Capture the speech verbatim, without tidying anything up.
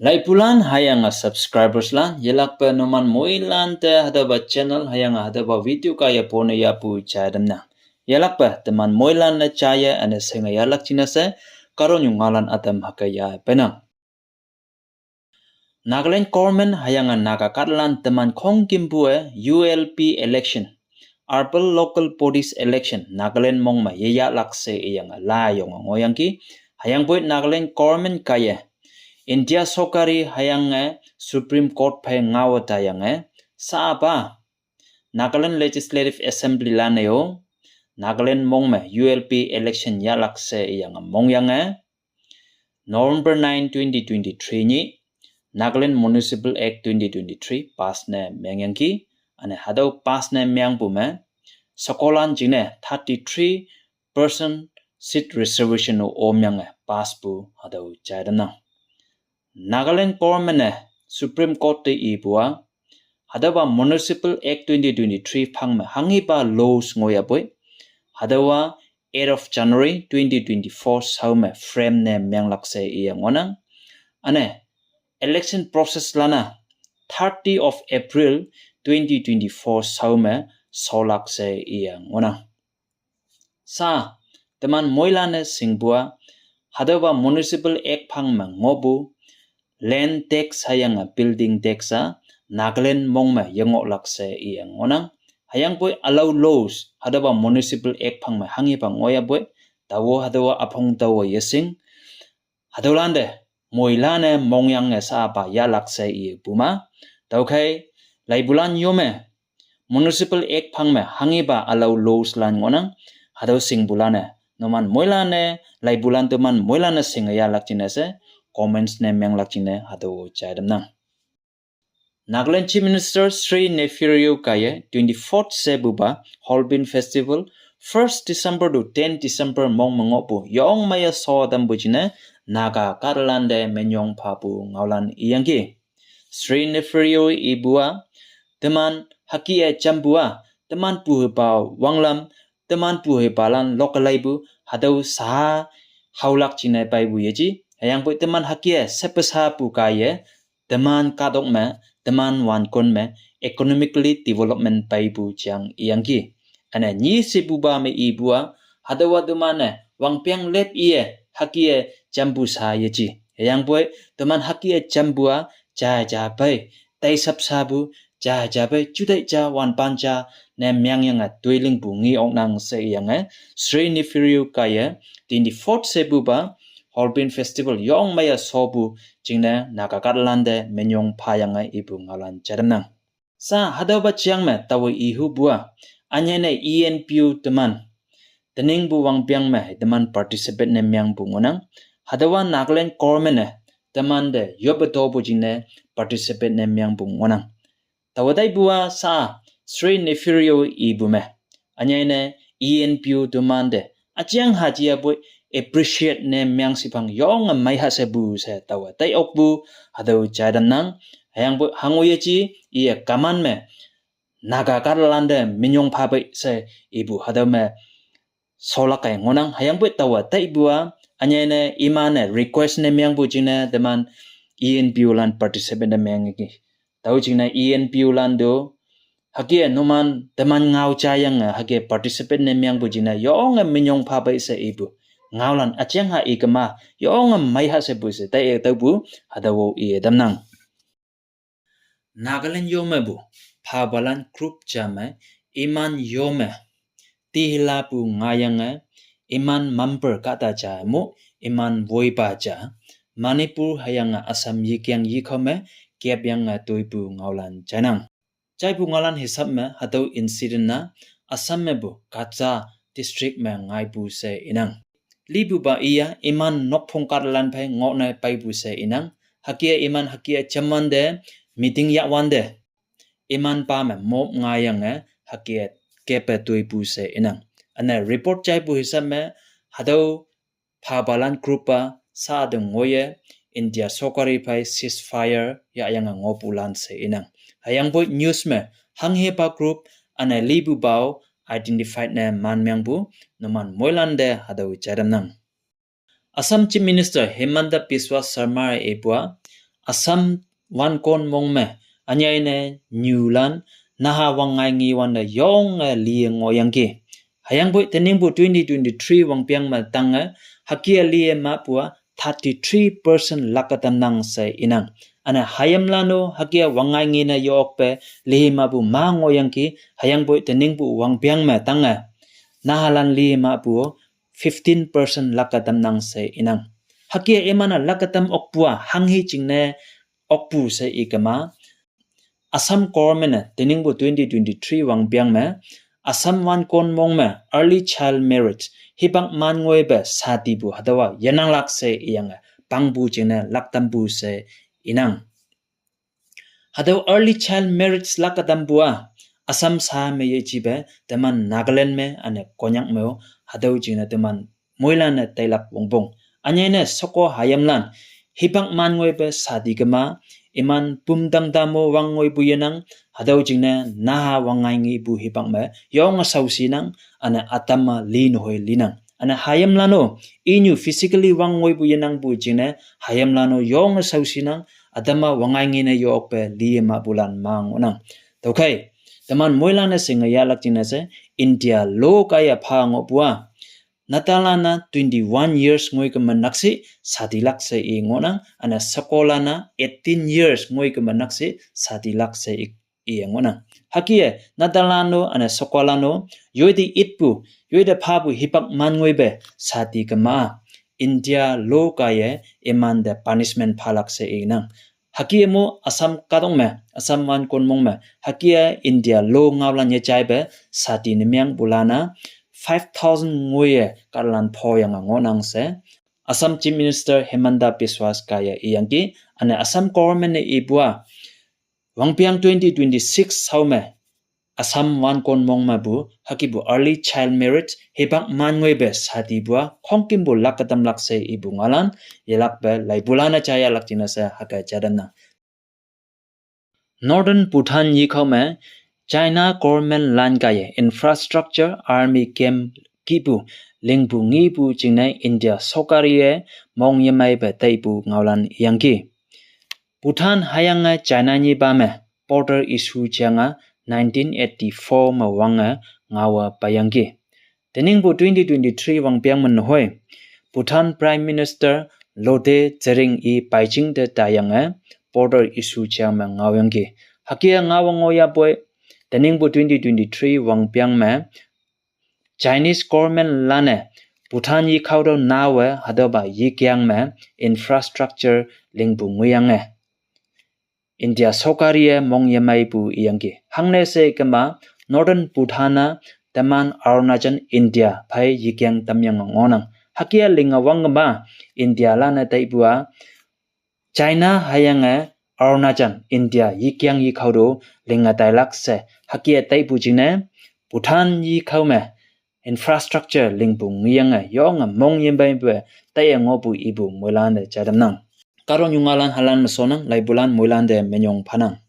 Laipulan hüyange subscribers lan, yelakpe numan moilan te hatüopa channel hüyange hatüopa video kaiye pone yahpu jai tamnang. Yelakpe teman moilan ne jaiye üne shinge yahlak jingne she, kahtoknyu ngaolan ütam hüke yah peinang. Nagaland government hüyange Naga kahtalan teman khongkümpu-e U L B election, urban local bodies election, Nagaland mong me yeyahlak she iyange layonge ngohyangki, hüyangpoi Nagaland government kaiye India sorkari hüyange Supreme Court phei ngao tayange, sapa Nagaland Legislative Assembly lan-e-o, Nagaland mong me U L B election yahlak she iyange mongyange, November nine, twenty twenty-three nyih, Nagaland Municipal Act twenty twenty-three pass ne mengyangki, üne hatüo pass ne mengpu me, shekolan jingne thirty-three percent seat reservation-o omyange pass pu hatüo jai tamnang. Nagaland government-e Supreme Court te ipu-a, hatüopa Municipal Act twenty twenty-three phang me hanghipa laws ngohyapoi, hatüowa eighth of January twenty twenty-four shao me frame ne menglak she iye ngohnang. Üne, election process lan-a thirty of April twenty twenty-four shao me sholak she iye ngohnang. Sa, teman moilan-e shingpu-a, hatüopa Municipal Act phang me ngohpu, land tax hüyange building tax-a, Nagaland mong me yengohlak she iye ngohnang. Hüyangpoi ülao laws, hatüopa Municipal Act phang me hanghipa ngohyapoi, taowe hatüowa üpong taowe yeshing, hatüolante, moilan-e mongyange sapa yahlak she ipu ma. Tüokhei, laipulan yo me, Municipal Act phang me hanghipa ülao laws lan ngohnang, hatüo shingpulan-e, numan moilan-e, laipulan teman moilan-e shinge yahlak jingne she, comments ne menglak jingne hatüo jai tamnang. Nagaland Chief Minister Shri Neiphiu Rio kaiye twenty-fourth shepupa Hornbill Festival first December to ten December mong me ngohpu yong meiye sho tampu jingne Naga kahtalante minyong phapu ngaolan iyangki. Shri Neiphiu Rio ipu-a, teman hüke jampu-a, teman pu hipa wanglam, teman pu hipalan lokalaipu, hatüo sha haolak jingne peipu yeji, hüyangpoi teman hüke shepeshapu kaiye, teman kahtok me, teman wankon me, economically development peipu jang iyangki. Üne nyi shepupa me ipu-a, hatüowa teman-e wangpeng lep iye hüke jampu sha yeji, hüyangpoi teman hüke jampu-a, ja ja pei, taishap shapu, ja ja pei, jutai ja wanpan ja ne mengyange toilingpu nge oknang she iyange, Shri Neiphiu Rio kaiye twenty-fourth shepupa Hornbill Festival yong meiye shopu jingne Naga kahtalante minyong phayange ipu ngaolan jai tamnang. Sa hatüopa jang me taowe ihupu-a, ünyei ne E N P O teman, teningpu wangpeng me teman participate ne mengpu ngohnang, hatüowa Nagaland government-e temante yoppe topu jingne participate ne mengpu ngohnang. Taowe taipu-a sa Shri Neiphiu Rio ipu me, ünyei ne E N P O temante üjeng haji apoi appreciate ne meng shiphang yonge meiha shepu she taowe tai okpu hatüo jai tamnang. Hüyangpoi hango yeji, iye kaman me Naga kahtalante minyong phapei she ipu hatüo me sholak-e ngohnang, hüyangpoi taowe taipu-a, ünyei ne iman-e request ne mengpu jingne teman E N P O lan participate ne mengyangki. Tao jingne E N P O lan to, hüke numan teman ngao jayange hüke participate ne mengpu jingne yonge minyong phapei she ipu ngaolan üjeng ha ikema, yonge meiha shepu she tai taopu hatüo iye tamnang. Nagaland yo mepu phapalan group ja me, iman yo me tihilapu ngayange, iman member kahta ja mo, iman woipa ja, Manipur hüyange Assam yikeng yikhao me kepyange toipu ngaolan jainang. Jaipu ngaolan hisap me hatüo incident-a Assam mepu Cachar district me ngaipu she inang. Lipupa iya iman nokphong kahtalan phei ngohne peipu she inang. Hüke iman hüke jamwante meeting yahwante, iman pa me mop ngaiyange hüke kepe toipu she inang. Üne report jaipu hisap me hatüo phapalan group-a sa te ngoiye India sorkari phei ceasefire yahyange ngohpulan she inang. Hüyangpoi news me hanghepa group üne lipupa-o identify ne manmengpu, numan moilante hatüo jai tamnang. Assam Chief Minister Himanta Biswa Sarma ipu-a, Assam wankon mong me anyai ne nyulan naha wangngai ngi wan de yong e li ngoyangki. Hayangpoi teningpu twenty twenty-three wangpiang me tange hakia li mapu a thirty-three percent lakatamnang she inang. Ane hayamlano hakia wangngai ngi ne yokpe li mapu ma ngoyangki. Hayangpoi teningpu wangpiang me tange nahalan li mapu fifteen percent lakatamnang she inang. Hakia imana lakatam okpu a hanghi jingne okpu she ikema. Assam government ne teningpu twenty twenty-three wangpiang me Assam wankon mong me early child marriage hipak man ngoipe satipu hatüowa yenanglak she iyange pangpu jingne laktampu she inang. Hatüo early child marriage lakatampu a Assam sa me yejipe teman Nagaland me ane Konyak me-o hatüo jingne teman moilan ne tailak wongpong. Anyai ne sheko hayamlan hipak man ngoipe sati kema iman pumdang damo wang ngoipu yenang. Hatüo jingne naha wangngai ngipu hipak me yonge shaoshinang, ane ütam a li nehoi linang. Ane hayamlano inyu physically wang ngoipu yenangpu jingne hayamlano yonge shaoshinang, ütam a wangngai ngi ne yokpe li mapulan ma ngohnang. Tüokhei teman moilan ne shinge yahlak jingne she India lo kaiye pha ngohpu a natalan a twenty-one years ngoi keme nakshih satilak she i ngohnang, ane shekolan a eighteen years ngoi keme nakshih satilak she i, iye ngohnang. Hakie natalan-o ane shekolan-o yoite itpu, yoite phapu hipak man ngoipe sati kema India lo kaiye imante punishment phalak she inang. Hakie mo Assam kahtok me, Assam wankon mong me hakie India lo ngaolan yejaipe sati ne mengpulan a five thousand ngoiye kahtalan phoyange ngohnang she Assam Chief Minister Himanta Biswa kaiye iyangki. Ane Assam government ne ipu a wangpiang twenty twenty-six shao me Assam wankon mong mepu hakipu early child marriage hipak man ngoipe satipu a khongkümpu lakatamlak she ipu ngaolan yelakpe laipulan a jayahlak jingne she hüke jatamnang. Northern Bhutan yikhao me China government lan kaiye infrastructure army camp kihpu lingpu ngipu jingne India sokariye mong yemeipe taipu ngaolan iyangki. Bhutan hüyange China nyipa me border issue jange nineteen eighty-four me wange ngaowe peiyangki. Teningpu twenty twenty-three wangpiang me nehoi Bhutan Prime Minister Lode Tshering i Beijing te taiyange border issue jang me ngaoyangki. Hakie ngaowe ngohyapoi teningpu twenty twenty-three wangpiang me Chinese government lan-e Bhutan yikhao tüo nawe hatüopa yikyang me infrastructure lingpu ngoiyange India sokariye mong yemeipu iyangki. Hangne she kema Northern Bhutan a teman Arunachal India phei yikyang tamyange ngohnang. Hakie linge wangkema India lan-e taipu a China hüyange Arunachal India yikyang yikhao to linge tailak she hakie taipu jingne Bhutan yikhao me infrastructure lingpu ngoiyange yonge mong yemeipe taiye ngohpu ipu moilan te jaitamnang. Kahtoknyu ngaolan halan me shonnang, laipulan moilan te minyong phanang.